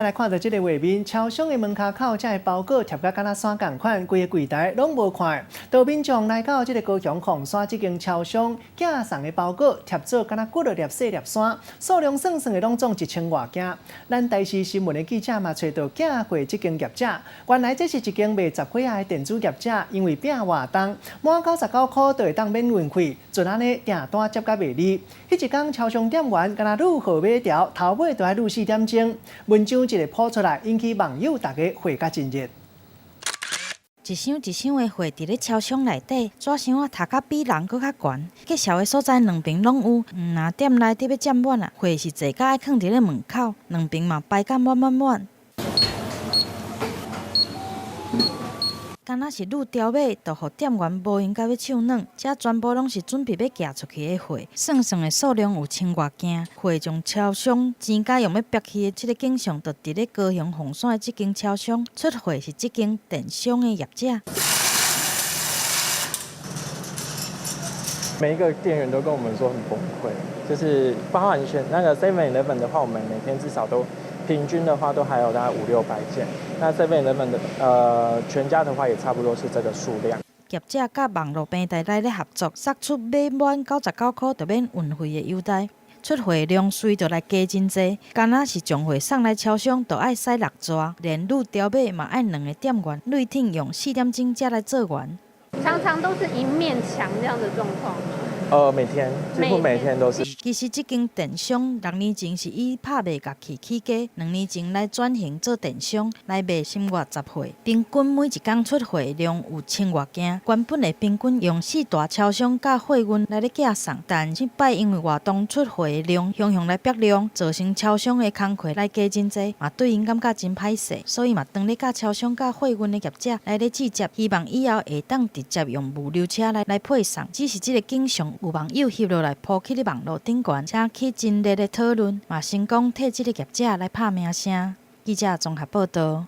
來看著這个畫面，超商的門跤口，遮的包裹貼甲敢若山仝款，規个櫃台攏無看。當民眾來到這个高雄鳳山這間超商，寄送的包裹貼做敢若幾落粒細粒山，數量算算的攏總一千外件。咱台視新聞的記者嘛揣著寄貨這間業者，原來這是一間賣雜貨仔的電子業者，因為拼活動，滿99塊就會當免運費，就按呢訂單接甲袂離。彼一工超商店員敢若愈號碼條，頭尾都愛愈4點鐘。文章一个鋪出來，引起網友大家話甲真熱。一箱一箱的貨佇咧超商內底，紙箱仔疊甲比人閣較懸。結銷的所在兩邊攏有，毋若店內底欲佔滿啊，貨是濟甲愛囥佇咧門口，兩邊嘛排甲滿滿滿。敢若是愈牢尾，就予店員無閒甲欲手軟，遮全部攏是準備欲寄出去的貨，算算的數量有千外件，貨從超商錢甲用欲逼去的這个景象，就佇咧高雄鳳山的這間超商出貨是這間電商的業者。每一個店員都跟我們說很崩潰，就是包含選那個 Seven Eleven 的話，我們每天至少都平均的話都還有大概五六百件。那 Seven Eleven 的全家的話也差不多是這個數量。業者佮網路平台來咧合作，釋出買滿99塊就免運費的優待，出貨量隨著來加真濟，敢若是將貨送來超商，就愛駛六逝，連愈牢尾嘛愛兩个店員累挺用4點鐘才來做完。常常都是一面牆這樣的狀況。每天幾乎每天都是。其實這間電商6年前是以拍賣樂器起家，2年前來轉型做電商，來賣生活雜貨。平均每一工出貨量有千外件。原本的平均用四大超商佮貨運來咧寄送，但這擺因為活動出貨量雄雄來逼量，造成超商的工課來加真濟，嘛對𪜶感覺真歹勢，所以嘛當咧佮超商佮貨運的業者來咧接洽，希望以後會當直接用物流車來配送。只是這个景象有網友翕落來鋪去咧網路頂懸，扯起真熱的討論，嘛成功替這个業者來拍名聲。記者綜合報導。